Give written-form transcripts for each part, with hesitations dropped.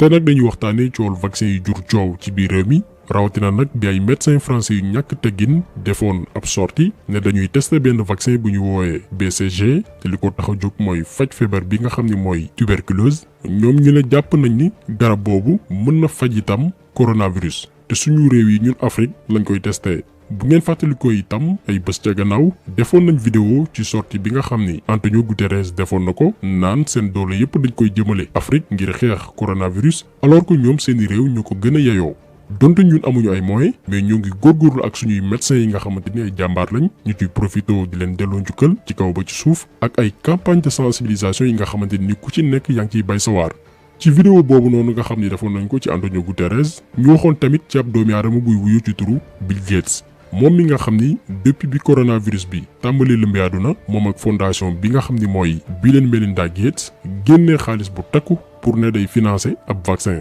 te nag dañuy waxtaanee coowal vaccin yu jur coow ci biir réew mi rawatina nag bi ay médecins français yu ñàkk teggin defoon ab sortie ne dañuy tester benn vaccin bu ñu woowee BCG te li ko tax a jóg mooy faj feebar bi nga xam ne mooy tuberculose ñoom ñu ne jàpp nañ ni garab boobu mën na faj itam coronavirus te suñu réew yi ñun Afrique lañ koy testé. bu ngeen fàttalikoo itam ay bés ca gannaaw defoon nañ vidéo ci sortie bi nga xam ni Antonio Guterres defoon na ko naan seen doole yépp dañ koy jëmale Afrique ngir xeex coronavirus alors que ñoom seeni réew ñu ko gën a yeyoo. donte ñun amuñu ay moyens mais ñoo ngi góorgóorlu ak suñuy médecins yi nga xamante ni ay jàmbaar lañ ñu ciy profité di leen delloo njukkal ci kaw ba ci suuf ak ay campagne de sensibilisation yi nga xamante ni ku ci nekk yaa ngi ciy bay sa waar. ci vidéo boobu noonu nga xam ni defoon nañ ko ci Antonio Guterres ñu waxoon tamit ci ab doomi aadama buy wuyu ci turu Bill Gates moom mi nga xam ni depuis bi coronavirus bi tàmbali lëmbee àdduna moom ak fondation bi nga xam ni mooy Bill and Melinda Gates génnee xaalis bu takku pour ne day financer ab vaccin.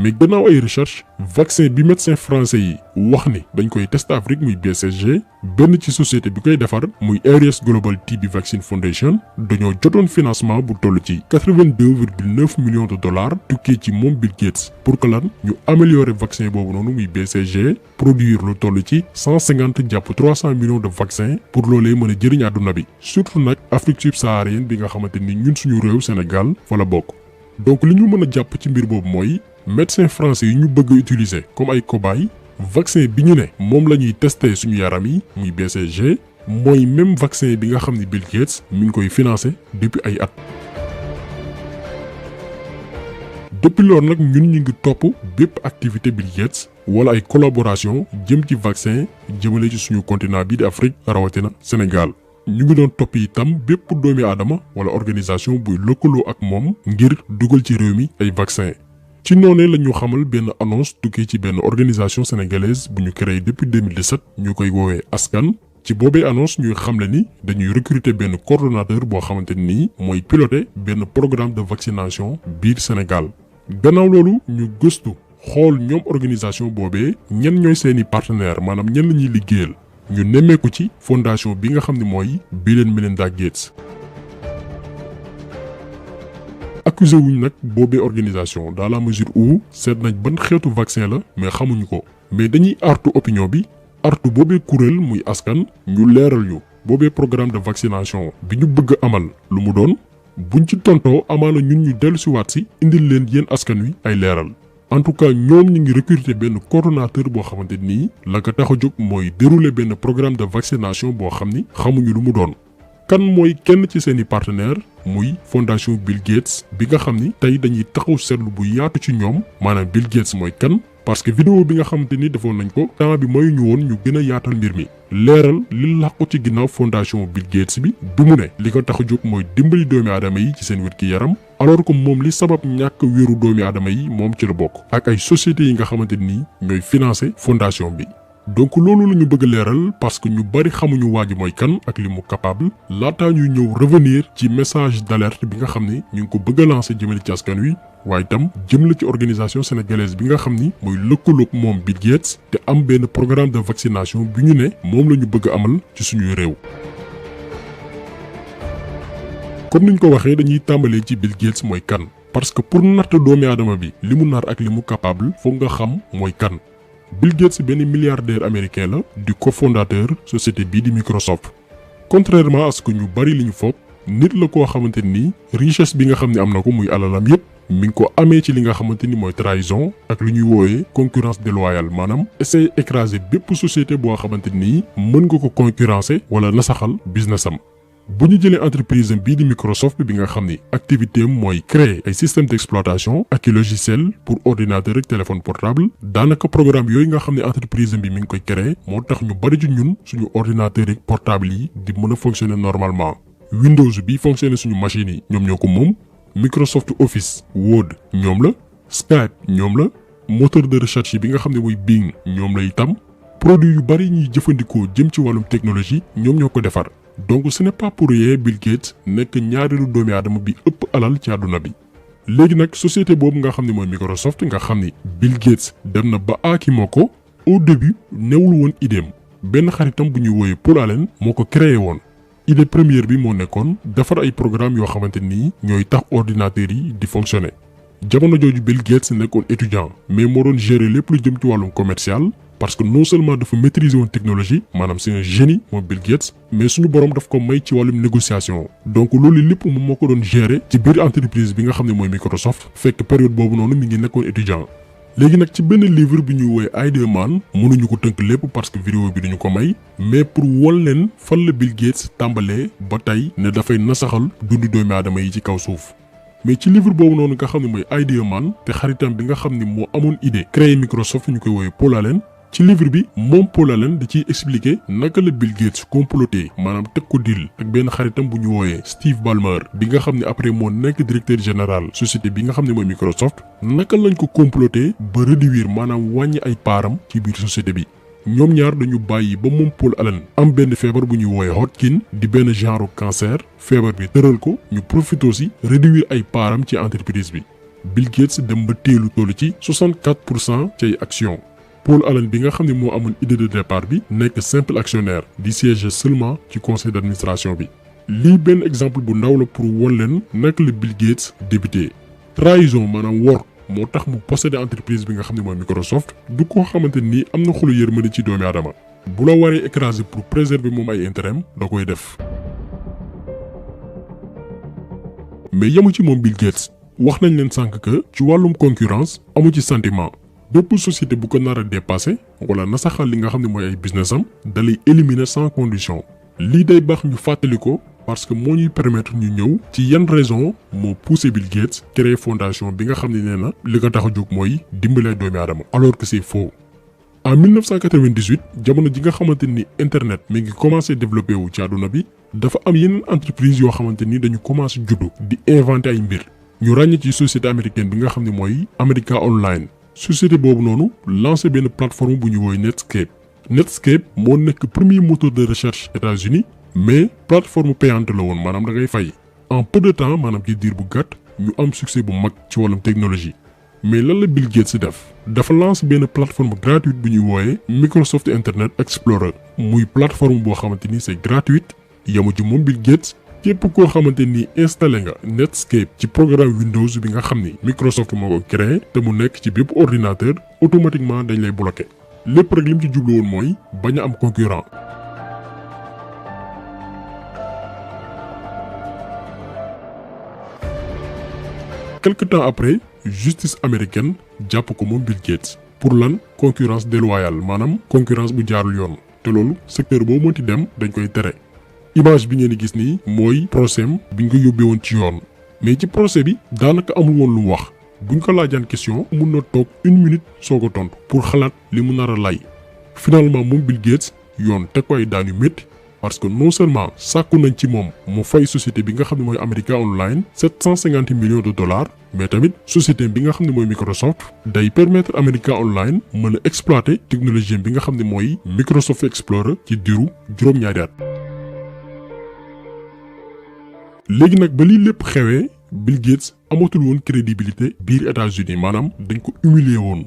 mais gannaaw ay recherche vaccin bi médecin français yi wax ni dañ koy tester Afrique muy BCG benn ci société bi koy defar muy Ares Global TB Vaccine Foundation dañoo jotoon financement bu toll ci 82,9 millions de dollars tukkee ci moom Bill Gates pour que lan ñu améliorer vaccin boobu noonu muy BCG produire lu toll ci 150 jàpp 300 millions de vaccins pour loolee mën a jëriñ àdduna bi surtout nag Afrique subsaharienne bi nga xamante ni ñun suñu réew Sénégal fa la bokk. donc li ñu mën a jàpp ci mbir boobu mooy médecins français yi ñu bëgg a utiliser comme ay cobaye vaccin bi ñu ne moom la ñuy tester suñu yaram yi muy BCG mooy même vaccin bi nga xam ni Bill Gates mi ngi koy financer depuis ay at. depuis loolu nag ñun ñu ngi topp bépp activité Bill Gates wala ay collaboration jëm ci vaccin jëmale ci suñu continent bi di Afrique rawatina Sénégal. ñu ngi doon topp itam bépp doomi aadama wala organisation buy lëkkaloo ak moom ngir dugal ci réew mi ay vaccin ci noonee la ñu xamal benn annonce tukkee ci benn organisation sénégalaise bu ñu créé depuis 2017 ñu koy woowee askan ci boobee annonce ñuy xamle ni dañuy recruter benn coordonnateur boo xamante ni mooy piloter benn programme de vaccination biir Sénégal. gannaaw loolu ñu gëstu xool ñoom organisation boobee ñen ñooy seeni partenaire maanaam ñen la ñuy liggéeyal ñu nemmeeku ci fondation bi nga xam ne mooy Bill and Melinda Gates. accusé wuñ nag boobee organisation dans la mesure où seet nañ ban xeetu vaccin la mais xamuñu ko mais dañuy artu opinion bi artu boobee kuréel muy askan ñu leeral ñu boobee programme de vaccination bi ñu bëgg amal lu mu doon buñ ci tontoo amaana ñun ñu dellu si waat si indil leen yéen askan wi ay leeral. en tout cas ñoom ñu ngi recruter benn coordonnateur boo xamante nii la ko tax a jóg mooy dérouler benn programme de vaccination boo xam ni xamuñu lu mu doon. kan mooy kenn ci seeni partenaire muy fondation Bill Gates bi nga xam ni tey dañuy taxaw seetlu bu yaatu ci ñoom maanaam Bill Gates mooy kan parce que vidéo bi nga xamante ni defoon nañ ko temps bi mooy ñu woon ñu gën a yaatal mbir mi leeral li làqu ci ginnaaw fondation Bill Gates bi mu ne li ko tax a jóg mooy dimbali doomi aadama yi ci seen wér-gi-yaram alors que moom li sabab ñàkk wéeru doomi aadama yi moom ci la bokk ak ay sociétés yi nga xamante ni ñooy financer fondation bi. donc loolu la ñu bëgg leeral parce que ñu bari xamuñu waa ji mooy kan ak li mu capable laataa ñuy ñëw revenir ci message d'alerte bi nga xam ni ñu ngi ko bëgg a lancer jëmale ci askan wi waaye itam jëm la ci organisation sénégalaise bi nga xam ni mooy lëkkaloog moom Bill Gates te am benn programme de vaccination bi ñu ne moom la ñu bëgg a amal ci suñuy réew. comme niñ ko waxee dañuy tàmbalee ci Bill Gates mooy kan parce que pour natt doomi aadama bi li mu nar ak li mu capable foog nga xam mooy kan. Bill Gates benn milliardaire américain la di cofondateur société bii di Microsoft contrairement à ce que ñu bari li ñu foog nit la koo xamante ni richesse bi nga xam ne am na ko muy alalam yépp mi ngi ko amee ci li nga xamante ni mooy trahison ak lu ñuy wooyee concurrence déloyale maanaam essayer écraser bépp société boo xamante ni mën nga ko concurrencer wala nasaxal business am. bu ñu jëlee entreprise bii di Microsoft bi nga xam ni activité am mooy créer ay système d'exploitation ak i logiciel pour ordinateur ak téléphone portable daanaka programme yooyu nga xam ne entreprise bi mi ngi koy créer moo tax ñu bari ci ñun suñu ordinateur ak portable yi di mën a fonctionner normalement. Windows bi fonctionner suñu machines yi ñoom ñoo ko moom Microsoft Office Word ñoom la Skype ñoom la moteur de recherche bi nga xam ne mooy Bing ñoom la itam produit yu bari ñuy jëfandikoo jëm ci wàllum technologie ñoom ñoo ko defar. donc ce n'est pas pour rien Bill Gates nekk ñaareelu doomi aadama bi ëpp alal ci àdduna bi. léegi nag société boobu nga xam ne mooy Microsoft nga xam ni Bill Gates dem na ba aakimoo ko au début newul woon idéem benn xaritam bu ñuy wooyee Paul Allen moo ko créé woon. idée première bi moo nekkoon defar ay programme yoo xamante ni ñooy tax ordinateurs yi di fonctionner. jamono jooju Bill Gates nekkoon étudiant mais moo doon gérer lépp lu jëm ci wàllum commercial parce que non seulement dafa maîtriser woon technologie maanaam c'est un génie moom Bill Gates mais suñu borom daf ko may ci wàllum négociation donc loolu lépp moom moo ko doon gérer ci biir entreprise bi nga xam ne mooy Microsoft fekk période boobu noonu mi ngi nekkoon étudiant. léegi nag ci benn livre bi ñuy woowee Idea Man mënuñu ko tënk lépp parce que vidéo bi duñu ko may mais pour wol leen fan la Bill Gates tàmbalee ba tey ne dafay nasaxal dundu doomi aadama yi ci kaw suuf. mais ci livre boobu noonu nga xam ne mooy Idea Man te xaritam bi nga xam ne moo amoon idée créer Microsoft ñu koy woowee Paul Allen ci livre bi moom Paul Allen da ciy expliquer naka la Bill Gates comploté maanaam teg ko deal ak benn xaritam bu ñu wooyee Steve Ballmer bi nga xam ne après moo nekk directeur général société bi nga xam ne mooy Microsoft naka lañ ko comploté ba réduire maanaam wàññi ay paaram ci biir société bi. ñoom ñaar dañu bàyyi ba moom Paul Allen am benn feebar bu ñuy wooyee Hodgkin di benn genre cancer feebar bi tëral ko ñu profité aussi réduire ay paaram ci entreprise bi Bill Gates dem ba teelu toll ci 64% ci ay actions. Paul Allen bi nga xam ne moo amoon idée de départ bi nekk simple actionnaire di siéger seulement ci conseil d'administration bi. lii benn exemple bu ndaw la pour won leen naka la Bill Gates débuté. trahison maanaam wor moo tax mu posséder entreprise bi nga xam ne mooy Microsoft du koo xamante ni am na xolu yërmande ci doomi aadama bu la waree écraser pour préserver moom ay intérêt da koy def. mais yamu ci moom Bill Gates wax nañ leen sànq que ci wàllum concurrence amu ci sentiment. bépp société bu ko nar a dépassé wala nasaxal li nga xam ne mooy ay business am dalay éliminer sans condition lii day baax ñu fàttali ko parce que moo ñuy permettre ñu ñëw ci yan raison moo poussé Bill Gates créer fondation bi nga xam ne nee na li ko tax a jóg mooy dimbalee doomi aadama alors que c'est faux. en 1998 jamono ji nga xamante ni internet mi ngi commencé développé wu ci àdduna bi dafa am yeneen entreprise yoo xamante ni dañu commencé juddu di inventer ay mbir ñu ràññee ci société américaine bi nga xam ne mooy America Online. société boobu noonu lancé benn plateforme bu ñu woowee Netscape moo nekk premier moteur de recherche États-Unis mais plateforme payante la woon maanaam da ngay fay en peu de temps maanaam ci diir bu gàtt ñu am succès bu mag ci wàllum technologie. mais lan la Bill Gates def dafa lancé benn plateforme gratuite bu ñuy woowee Microsoft Internet Explorer muy plateforme boo xamante ni c'est gratuite yamu ci moom Bill Gates. képp koo xamante ni installé nga Netscape ci programme Windows bi nga xam ni Microsoft moo ko créé te mu nekk ci bépp ordinateur automatiquement dañ lay bloqué lépp rek lim ci jublu woon mooy bañ a am concurrent. quelque temps après justice américaine jàpp ko moom Bill Gates pour lan concurrence déloyale maanaam concurrence bu jaarul yoon te loolu secteur boo mënti dem dañ koy tere. image bi ngeen di gis nii mooy procès bi ñu ko yóbbee woon ci yoon mais ci procès bi daanaka amul woon lu mu wax buñ ko laajaan question mun na toog 1 minute soog a tontu pour xalaat li mu nar a lay. finalement moom Bill Gates yoon teg ko ay daan yu métti parce que non seulement sàkku nañ ci moom mu fay société bi nga xam ne mooy America Online 750 millions de dollars mais tamit société bi nga xam ne mooy Microsoft day permettre America Online mën a exploiter technologie bi nga xam ne mooy Microsoft Explorer ci diiru juróom-ñaari at. léegi nag ba lii lépp xewee Bill Gates amatul woon crédibilité biir États-Unis maanaam dañ ko humilier woon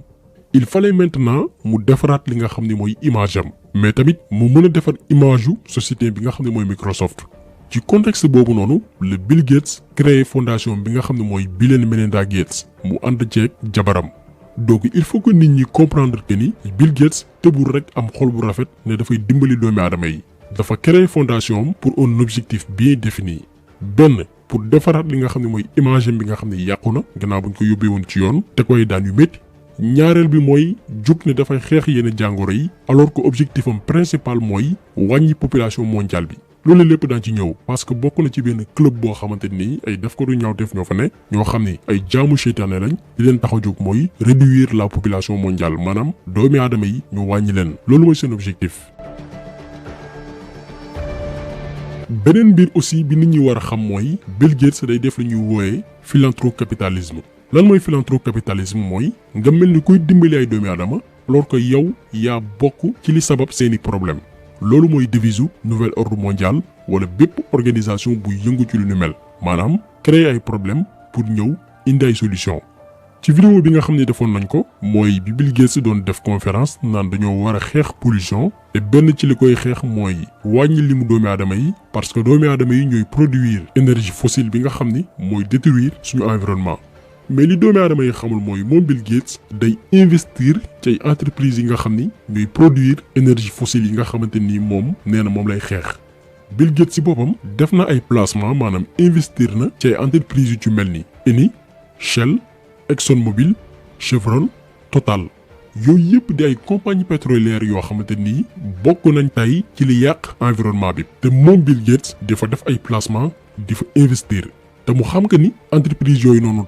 il fallait maintenant mu defaraat li nga xam ne mooy image am mais tamit mu mën a defar image yu société bi nga xam ne mooy Microsoft. ci contexte boobu noonu le Bill Gates créé fondation bi nga xam ne mooy Bill and Melinda Gates mu ànd ceeg jabaram donc il faut que nit ñi comprendre que ni Bill Gates tëbul rek am xol bu rafet ne dafay dimbali doomi aadama yi dafa créé fondation pour un objectif bien défini. benn pour defaraat li nga xam ne mooy image bi nga xam ne yàqu na gannaaw buñ ko yóbbee woon ci yoon te koy daan yu métti ñaareel bi mooy jóg ne dafay xeex yenn jàngoro yi alors que objectif am principal mooy wàññi population mondiale bi. loolu lépp daan ci ñëw parce que bokk na ci benn club boo xamante ni ay def ko du ñaawteef ñoo fa ne ñoo xam ni ay jaamu seytaane lañ di leen tax a jóg mooy réduire la population mondiale maanaam doomi aadama yi ñu wàññi leen loolu mooy seen objectif. beneen mbir aussi bi nit ñi war a xam mooy Bill Gates day def lu ñuy wooyee philanthrocapitalisme. lan mooy philanthrocapitalisme mooy nga mel ni kuy dimbali ay doomi aadama alors que yow yaa bokk ci li sabab seeni problème loolu mooy devise nouvel ordre mondial wala bépp organisation bu yëngu ci lu ñu mel maanaam créer ay problème pour ñëw indi ay solution. ci vidéo bi nga xam ne defoon nañ ko mooy bi Bill Gates doon def conférence naan dañoo war a xeex pollution te benn ci li koy xeex mooy wàññi limu doomi aadama yi parce que doomi aadama yi ñooy produire énergie fossile bi nga xam ni mooy détruire suñu environnement. mais li doomi aadama yi xamul mooy moom Bill Gates day investir ci ay entreprises yi nga xam ni ñuy produire énergie fossile yi nga xamante ni moom nee na moom lay xeex. Bill Gates ci boppam def na ay placement maanaam investir na ci ay entreprises yu ci mel ni Eni, Shell, ExxonMobil, Chevron, Total. yooyu yëpp di ay compagnie pétrolière yoo xamante ni bokk nañ tey ci li yàq environnement bi. te moom Bill Gates di fa def ay placement di fa investir te mu xam que ni entreprise yooyu noonu